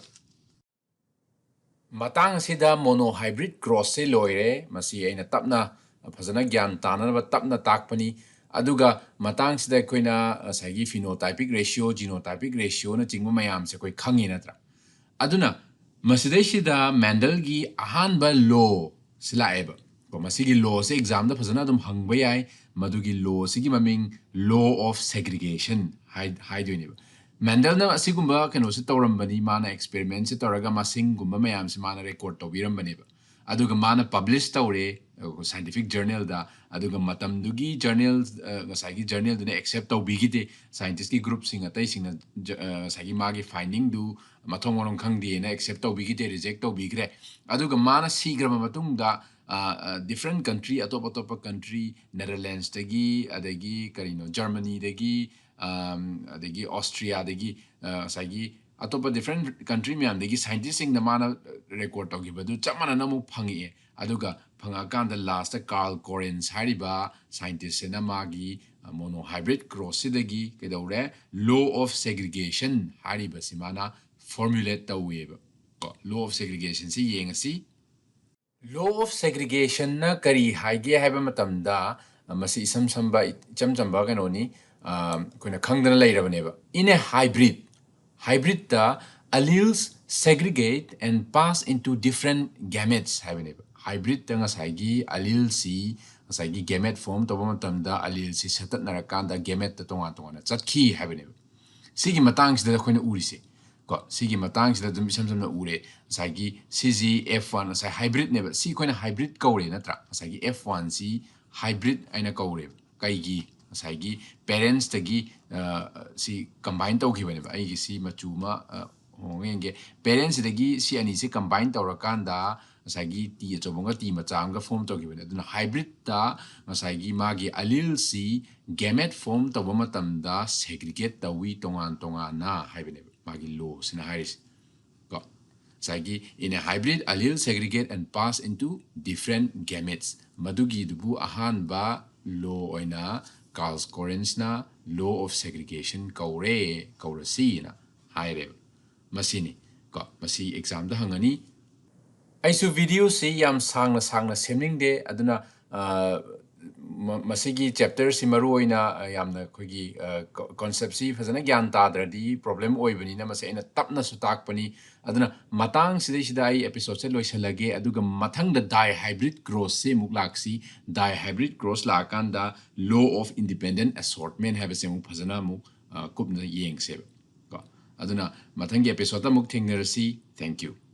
ꯃꯇꯥꯡ ꯑꯁꯤꯗ monohybrid cross ꯁꯦ ꯂꯣꯏꯔꯦ꯫ ꯃꯁꯤ ꯑꯩꯅ ꯇꯞꯅ, ꯐꯖꯅ ꯒ꯭ꯌꯥꯟ ꯇꯥꯅꯅꯕ ꯇꯞꯅ ꯇꯥꯛꯄꯅꯤ꯫ ꯑꯗꯨꯒ ꯃꯇꯥꯡꯁꯤꯗ ꯑꯩꯈꯣꯏꯅ ꯉꯁꯥꯏꯒꯤ phenotypic ratio, genotypic ratio ꯅꯆꯤꯡꯕ ꯃꯌꯥꯝꯁꯦ ꯑꯩꯈꯣꯏ ꯈꯪꯉꯤ ꯅꯠꯇ꯭ꯔꯥ? ꯑꯗꯨꯅ ꯃꯁꯤꯗꯩꯁꯤꯗ ꯃꯦꯟꯗꯜꯒꯤ ꯑꯍꯥꯟꯕ law ꯁꯤ ꯂꯥꯛꯑꯦꯕ꯫ ꯀꯣ, ꯃꯁꯤꯒꯤ law ꯁꯦ exam ꯗ ꯐꯖꯅ ꯑꯗꯨꯝ ꯍꯪꯕ ꯌꯥꯏ꯫ ꯃꯗꯨꯒꯤ law ꯁꯤꯒꯤ ꯃꯃꯤꯡ law of segregation ꯍꯥꯏ-, ꯍꯥꯏꯗꯣꯏꯅꯦꯕ꯫ ꯃꯦꯟꯗꯜꯅ ꯑꯁꯤꯒꯨꯝꯕ ꯀꯩꯅꯣꯁꯦ ꯇꯧꯔꯝꯕꯅꯤ, ꯃꯥꯅ experiment ꯁꯦ ꯇꯧꯔꯒ ꯃꯁꯤꯡꯒꯨꯝꯕ ꯃꯌꯥꯝꯁꯦ ꯃꯥꯅ record ꯇꯧꯕꯤꯔꯝꯕꯅꯦꯕ꯫ ꯑꯗꯨꯒ ꯃꯥꯅ publish ꯇꯧꯔꯦ, ꯑ, scientific journal ꯗ꯫ ꯑꯗꯨꯒ ꯃꯇꯝꯗꯨꯒꯤ journal, ꯑ, ꯉꯁꯥꯏꯒꯤ journal ꯗꯨꯅ accept ꯇꯧꯕꯤꯈꯤꯗꯦ꯫ Scientist ꯀꯤ group ꯁꯤꯡ ꯑꯇꯩꯁꯤꯡꯅ ꯖ-, ꯑ, ꯉꯁꯥꯏꯒꯤ ꯃꯥꯒꯤ finding ꯗꯨ ꯃꯊꯣꯡ ꯃꯔꯝ ꯈꯪꯗꯦꯅ accept ꯇꯧꯕꯤꯈꯤꯗꯦ, reject ꯇꯧꯕꯤꯈ꯭ꯔꯦ꯫ ꯑꯗꯨꯒ ꯃꯥꯅ ꯁꯤꯈ꯭ꯔꯕ ꯃꯇꯨꯡꯗ, ꯑ, ꯑ, different country, ꯑꯇꯣꯞ ꯑꯇꯣꯞꯄ country, Netherlands ꯇꯒꯤ, ꯑꯗꯒꯤ ꯀꯔꯤꯅꯣ, Germany ꯗꯒꯤ, ꯑꯝ, ꯑꯗꯒꯤ Austria ꯗꯒꯤ, ꯑ, ꯉꯁꯥꯏꯒꯤ ꯑꯇꯣꯞꯄ different country ꯃꯌꯥꯝꯗꯒꯤ scientist ꯁꯤꯡꯅ ꯃꯥꯅ record ꯇꯧꯈꯤꯕꯗꯨ ꯆꯞ ꯃꯥꯟꯅꯅ ꯑꯃꯨꯛ ꯐꯪꯉꯛꯑꯦ꯫ ꯑꯗꯨꯒ ꯐꯪꯉꯛꯑꯀꯥꯟꯗ last ꯇ Carl Correns ꯍꯥꯏꯔꯤꯕ scientist ꯁꯤꯅ ꯃꯥꯒꯤ, ꯑ, monohybrid cross ꯁꯤꯗꯒꯤ ꯀꯩꯗꯧꯔꯦ? Law of segregation ꯍꯥꯏꯔꯤꯕꯁꯤ ꯃꯥꯅ formulate ꯇꯧꯋꯦꯕ꯫ ꯀꯣ, law of segregation ꯁꯤ ꯌꯦꯡꯉꯁꯤ꯫ Law of segregation ꯅ ꯀꯔꯤ ꯍꯥꯏꯒꯦ ꯍꯥꯏꯕ ꯃꯇꯝꯗ, ꯑ, ꯃꯁꯤ ꯏꯁꯝ ꯁꯝꯕ, ꯏꯆꯝ ꯆꯝꯕ ꯀꯩꯅꯣꯅꯤ, ꯑ, ꯑꯩꯈꯣꯏꯅ ꯈꯪꯗꯅ ꯂꯩꯔꯕꯅꯦꯕ꯫ In a hybrid, hybrid ꯇ alleles segregate and pass into different gametes ꯍꯥꯏꯕꯅꯦꯕ꯫ Hybrid ꯇ ꯉꯁꯥꯏꯒꯤ allele ꯁꯤ, ꯉꯁꯥꯏꯒꯤ gamete form ꯇꯧꯕ ꯃꯇꯝꯗ allele ꯁꯤ ꯁꯦꯠꯇꯠꯅꯔꯀꯥꯟꯗ gamete ꯇ ꯇꯣꯉꯥꯟ ꯇꯣꯉꯥꯟꯅ ꯆꯠꯈꯤ ꯍꯥꯏꯕꯅꯦꯕ꯫ ꯁꯤꯒꯤ ꯃꯇꯥꯡꯁꯤꯗ ꯑꯩꯈꯣꯏꯅ ꯎꯔꯤꯁꯦ, ꯀꯣ, ꯁꯤꯒꯤ ꯃꯇꯥꯡꯁꯤꯗ ꯑꯗꯨꯝ ꯏꯁꯝ ꯁꯝꯅ ꯎꯔꯦ꯫ ꯉꯁꯥꯏꯒꯤ ꯁꯤꯁꯤ F one, ꯉꯁꯥꯏ hybrid ꯅꯦꯕ꯫ ꯁꯤ ꯑꯩꯈꯣꯏꯅ hybrid ꯀꯧꯔꯦ ꯅꯠꯇ꯭ꯔꯥ? ꯉꯁꯥꯏꯒꯤ F one ꯁꯤ hybrid ꯍꯥꯏꯅ ꯀꯧꯔꯦꯕ꯫ ꯀꯩꯒꯤ? ꯉꯁꯥꯏꯒꯤ parents ꯇꯒꯤ, ꯑ, ꯁꯤ combine ꯇꯧꯈꯤꯕꯅꯦꯕ꯫ ꯑꯩꯒꯤ ꯁꯤ ꯃꯆꯨ ꯑꯃ, ꯑ, ꯍꯣꯡꯉꯦ ꯌꯦꯡꯒꯦ꯫ Parent ꯁꯤꯗꯒꯤ ꯁꯤ ꯑꯅꯤꯁꯦ combine ꯇꯧꯔꯀꯥꯟꯗ ꯉꯁꯥꯏꯒꯤ T ꯑꯆꯧꯕ ꯑꯃꯒ T ꯃꯆꯥ ꯑꯃꯒ form ꯇꯧꯈꯤꯕꯅꯦ꯫ ꯑꯗꯨꯅ hybrid ꯇ ꯉꯁꯥꯏꯒꯤ ꯃꯥꯒꯤ allele ꯁꯤ gamete form ꯇꯧꯕ ꯃꯇꯝꯗ segregate ꯇꯧꯏ ꯇꯣꯉꯥꯟ ꯇꯣꯉꯥꯟꯅ ꯍꯥꯏꯕꯅꯦꯕ ꯃꯥꯒꯤ law ꯁꯤꯅ ꯍꯥꯏꯔꯤꯁꯦ꯫ ꯀꯣ, ꯉꯁꯥꯏꯒꯤ in a hybrid allele segregate and pass into different gametes, ꯃꯗꯨꯒꯤꯗꯨꯕꯨ ꯑꯍꯥꯟꯕ law ꯑꯣꯏꯅ Karl Correns ꯅ law of segregation ꯀꯧꯔꯦ, ꯀꯧꯔꯁꯤꯅ ꯍꯥꯏꯔꯦꯕ꯫ ꯃꯁꯤꯅꯤ꯫ ꯀꯣ, ꯃꯁꯤ exam ꯗ ꯍꯪꯉꯅꯤ꯫ ꯑꯩꯁꯨ video ꯁꯤ ꯌꯥꯝ ꯁꯥꯡꯅ ꯁꯥꯡꯅ ꯁꯦꯝꯅꯤꯡꯗꯦ, ꯑꯗꯨꯅ, ꯑ, ꯃ-, ꯃꯁꯤꯒꯤ chapter ꯁꯤ ꯃꯔꯨ ꯑꯣꯏꯅ, ꯑ, ꯌꯥꯝꯅ ꯑꯩꯈꯣꯏꯒꯤ, ꯑ, co-, concept ꯁꯤ ꯐꯖꯅ ꯒ꯭ꯌꯥꯟ ꯇꯥꯗ꯭ꯔꯗꯤ problem ꯑꯣꯏꯕꯅꯤꯅ ꯃꯁꯤ ꯑꯩꯅ ꯇꯞꯅꯁꯨ ꯇꯥꯛꯄꯅꯤ꯫ ꯑꯗꯨꯅ ꯃꯇꯥꯡꯁꯤꯗꯩꯁꯤꯗ ꯑꯩ episode ꯁꯦ ꯂꯣꯏꯁꯤꯜꯂꯒꯦ, ꯑꯗꯨꯒ ꯃꯊꯪꯗ dihybrid cross ꯁꯦ ꯑꯃꯨꯛ ꯂꯥꯛꯁꯤ꯫ Dihybrid cross ꯂꯥꯛꯑꯀꯥꯟꯗ law of independent assortment ꯍꯥꯏꯕꯁꯦ ꯑꯃꯨꯛ ꯐꯖꯅ ꯑꯃꯨꯛ, ꯑ, ꯀꯨꯞꯅ ꯌꯦꯡꯁꯦꯕ꯫ ꯀꯣ, ꯑꯗꯨꯅ ꯃꯊꯪꯒꯤ episode ꯇ ꯑꯃꯨꯛ ꯊꯦꯡꯅꯔꯁꯤ꯫ Thank you꯫